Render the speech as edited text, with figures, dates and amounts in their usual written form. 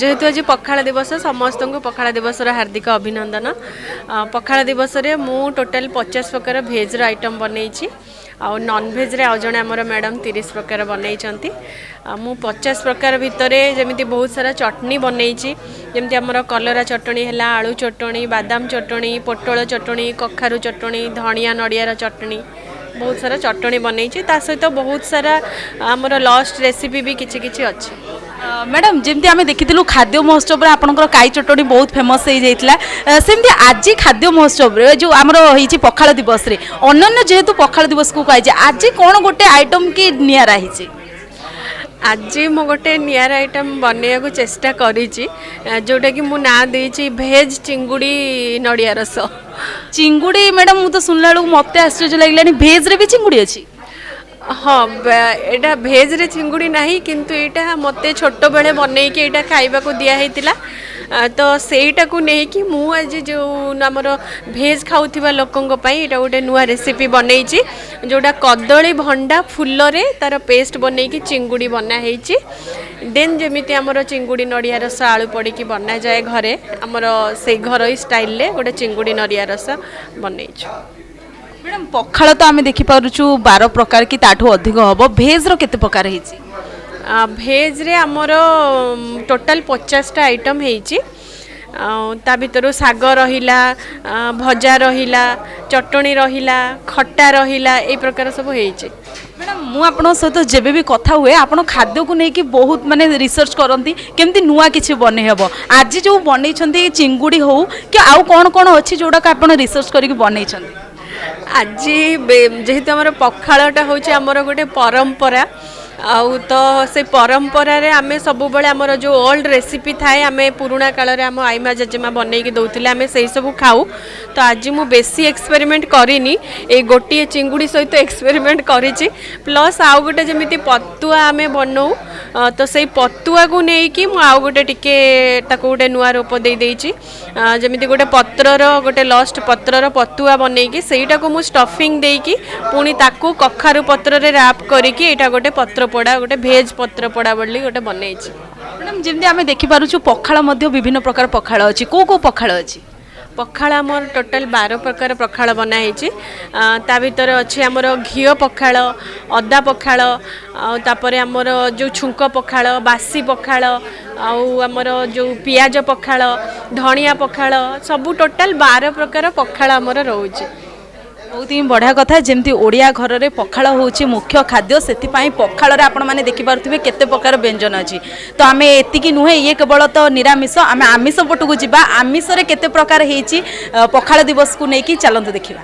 ଯେହେତୁ ଆଜି ପଖାଳ ଦିବସ, ସମସ୍ତଙ୍କୁ ପଖାଳ ଦିବସର ହାର୍ଦ୍ଦିକ ଅଭିନନ୍ଦନ। ପଖାଳ ଦିବସରେ ମୁଁ ଟୋଟାଲ୍ 50 ପ୍ରକାର ଭେଜ୍ର ଆଇଟମ୍ ବନେଇଛି ଆଉ ନନଭେଜ୍ରେ ଆଉ ଜଣେ ଆମର ମ୍ୟାଡ଼ାମ୍ 30 ପ୍ରକାର ବନେଇଛନ୍ତି। ଆଉ ମୁଁ 50 ପ୍ରକାର ଭିତରେ ଯେମିତି ବହୁତ ସାରା ଚଟଣି ବନେଇଛି, ଯେମିତି ଆମର କଲରା ଚଟଣି ହେଲା, ଆଳୁ ଚଟଣି, ବାଦାମ ଚଟଣି, ପୋଟଳ ଚଟଣି, କଖାରୁ ଚଟଣି, ଧଣିଆ ନଡ଼ିଆର ଚଟଣି, ବହୁତ ସାରା ଚଟଣି ବନେଇଛି। ତା ସହିତ ବହୁତ ସାରା ଆମର ଲଷ୍ଟ ରେସିପି ବି କିଛି କିଛି ଅଛି। ମ୍ୟାଡ଼ାମ୍, ଯେମିତି ଆମେ ଦେଖିଥିଲୁ ଖାଦ୍ୟ ମହୋତ୍ସବରେ ଆପଣଙ୍କର କାଇ ଚଟଣି ବହୁତ ଫେମସ୍ ହେଇଯାଇଥିଲା, ସେମିତି ଆଜି ଖାଦ୍ୟ ମହୋତ୍ସବରେ ଯେଉଁ ଆମର ହେଇଛି ପଖାଳ ଦିବସରେ, ଅନ୍ୟାନ୍ୟ ଯେହେତୁ ପଖାଳ ଦିବସକୁ କୁହାଯାଇଛି, ଆଜି କ'ଣ ଗୋଟେ ଆଇଟମ୍ କି ନିଆରା ହେଇଛି? ଆଜି ମୁଁ ଗୋଟେ ନିଆରା ଆଇଟମ୍ ବନେଇବାକୁ ଚେଷ୍ଟା କରିଛି, ଯେଉଁଟାକି ମୁଁ ନାଁ ଦେଇଛି ଭେଜ୍ ଚିଙ୍ଗୁଡ଼ି ନଡ଼ିଆ ରସ। ଚିଙ୍ଗୁଡ଼ି? ମ୍ୟାଡ଼ାମ୍, ମୁଁ ତ ଶୁଣିଲା ବେଳକୁ ମୋତେ ଆଶ୍ଚର୍ଯ୍ୟ ଲାଗିଲାଣି, ଭେଜ୍ରେ ବି ଚିଙ୍ଗୁଡ଼ି ଅଛି? ହଁ, ଏଇଟା ଭେଜ୍ରେ ଚିଙ୍ଗୁଡ଼ି ନାହିଁ, କିନ୍ତୁ ଏଇଟା ମୋତେ ଛୋଟବେଳେ ବନେଇକି ଏଇଟା ଖାଇବାକୁ ଦିଆହେଇଥିଲା। ତ ସେଇଟାକୁ ନେଇକି ମୁଁ ଆଜି ଯେଉଁ ଆମର ଭେଜ୍ ଖାଉଥିବା ଲୋକଙ୍କ ପାଇଁ ଏଇଟା ଗୋଟେ ନୂଆ ରେସିପି ବନେଇଛି, ଯେଉଁଟା କଦଳୀ ଭଣ୍ଡା ଫୁଲରେ ତାର ପେଷ୍ଟ ବନେଇକି ଚିଙ୍ଗୁଡ଼ି ବନା ହେଇଛି। ଦେନ୍ ଯେମିତି ଆମର ଚିଙ୍ଗୁଡ଼ି ନଡ଼ିଆ ରସ ଆଳୁ ପଡ଼ିକି ବନାଯାଏ ଘରେ, ଆମର ସେଇ ଘରୋଇ ଷ୍ଟାଇଲରେ ଗୋଟେ ଚିଙ୍ଗୁଡ଼ି ନଡ଼ିଆ ରସ ବନେଇଛୁ। ମ୍ୟାଡ଼ାମ୍, ପଖାଳ ତ ଆମେ ଦେଖିପାରୁଛୁ 12 ପ୍ରକାର କି ତାଠୁ ଅଧିକ ହେବ, ଭେଜ୍ର କେତେ ପ୍ରକାର ହେଇଛି? ଭେଜ୍ରେ ଆମର ଟୋଟାଲ୍ 50ଟା ଆଇଟମ୍ ହେଇଛି। ଆଉ ତା ଭିତରୁ ଶାଗ ରହିଲା, ଭଜା ରହିଲା, ଚଟଣି ରହିଲା, ଖଟା ରହିଲା, ଏଇ ପ୍ରକାର ସବୁ ହେଇଛି। ମ୍ୟାଡ଼ାମ୍, ମୁଁ ଆପଣଙ୍କ ସହିତ ଯେବେ ବି କଥା ହୁଏ, ଆପଣ ଖାଦ୍ୟକୁ ନେଇକି ବହୁତ ମାନେ ରିସର୍ଚ୍ଚ କରନ୍ତି, କେମିତି ନୂଆ କିଛି ବନେଇ ହେବ। ଆଜି ଯେଉଁ ବନେଇଛନ୍ତି ଚିଙ୍ଗୁଡ଼ି ହଉ କି ଆଉ କ'ଣ କ'ଣ ଅଛି ଯେଉଁଟାକୁ ଆପଣ ରିସର୍ଚ୍ଚ କରିକି ବନେଇଛନ୍ତି? ଆଜି ଯେହେତୁ ଆମର ପଖାଳଟା ହେଉଛି ଆମର ଗୋଟେ ପରମ୍ପରା, ଆଉ ତ ସେ ପରମ୍ପରାରେ ଆମେ ସବୁବେଳେ ଆମର ଯେଉଁ ଓଲ୍ଡ ରେସିପି ଥାଏ, ଆମେ ପୁରୁଣା କାଳରେ ଆମ ଆଇମା ଜେଜେମା ବନେଇକି ଦେଉଥିଲେ, ଆମେ ସେଇ ସବୁ ଖାଉ। ତ ଆଜି ମୁଁ ବେଶୀ ଏକ୍ସପେରିମେଣ୍ଟ କରିନି, ଏଇ ଗୋଟିଏ ଚିଙ୍ଗୁଡ଼ି ସହିତ ଏକ୍ସପେରିମେଣ୍ଟ କରିଛି। ପ୍ଲସ୍ ଆଉ ଗୋଟେ ଯେମିତି ପତୁଆ ଆମେ ବନଉ, ତ ସେଇ ପତୁଆକୁ ନେଇକି ମୁଁ ଆଉ ଗୋଟେ ଟିକେ ତାକୁ ଗୋଟେ ନୂଆ ରୂପ ଦେଇ ଦେଇଛି। ଯେମିତି ଗୋଟେ ପତ୍ରର, ଗୋଟେ ଲଷ୍ଟ ପତ୍ରର ପତୁଆ ବନେଇକି ସେଇଟାକୁ ମୁଁ ଷ୍ଟଫିଂ ଦେଇକି ପୁଣି ତାକୁ କଖାରୁ ପତ୍ରରେ ରାପ୍ କରିକି ଏଇଟା ଗୋଟେ ପତ୍ର ପୋଡ଼ା, ଗୋଟେ ଭେଜ୍ ପତ୍ର ପୋଡ଼ା ବୋଲି ଗୋଟେ ବନେଇଛି। ମ୍ୟାଡ଼ାମ୍, ଯେମିତି ଆମେ ଦେଖିପାରୁଛୁ ପଖାଳ ମଧ୍ୟ ବିଭିନ୍ନ ପ୍ରକାର ପଖାଳ ଅଛି, କେଉଁ କେଉଁ ପଖାଳ ଅଛି? ପଖାଳ ଆମର ଟୋଟାଲ୍ 12 ପ୍ରକାର ପଖାଳ ବନା ହେଇଛି। ତା ଭିତରେ ଅଛି ଆମର ଘିଅ ପଖାଳ, ଅଦା ପଖାଳ, ଆଉ ତାପରେ ଆମର ଯେଉଁ ଛୁଙ୍କ ପଖାଳ, ବାସି ପଖାଳ, ଆଉ ଆମର ଯେଉଁ ପିଆଜ ପଖାଳ, ଧଣିଆ ପଖାଳ, ସବୁ ଟୋଟାଲ୍ 12 ପ୍ରକାର ପଖାଳ ଆମର ରହୁଛି। ବହୁତ ହିଁ ବଢ଼ିଆ କଥା। ଯେମିତି ଓଡ଼ିଆ ଘରରେ ପଖାଳ ହେଉଛି ମୁଖ୍ୟ ଖାଦ୍ୟ, ସେଥିପାଇଁ ପଖାଳରେ ଆପଣମାନେ ଦେଖିପାରୁଥିବେ କେତେ ପ୍ରକାର ବ୍ୟଞ୍ଜନ ଅଛି। ତ ଆମେ ଏତିକି ନୁହେଁ, ଇଏ କେବଳ ତ ନିରାମିଷ, ଆମେ ଆମିଷ ପଟକୁ ଯିବା। ଆମିଷରେ କେତେ ପ୍ରକାର ହେଇଛି ପଖାଳ ଦିବସକୁ ନେଇକି, ଚାଲନ୍ତୁ ଦେଖିବା।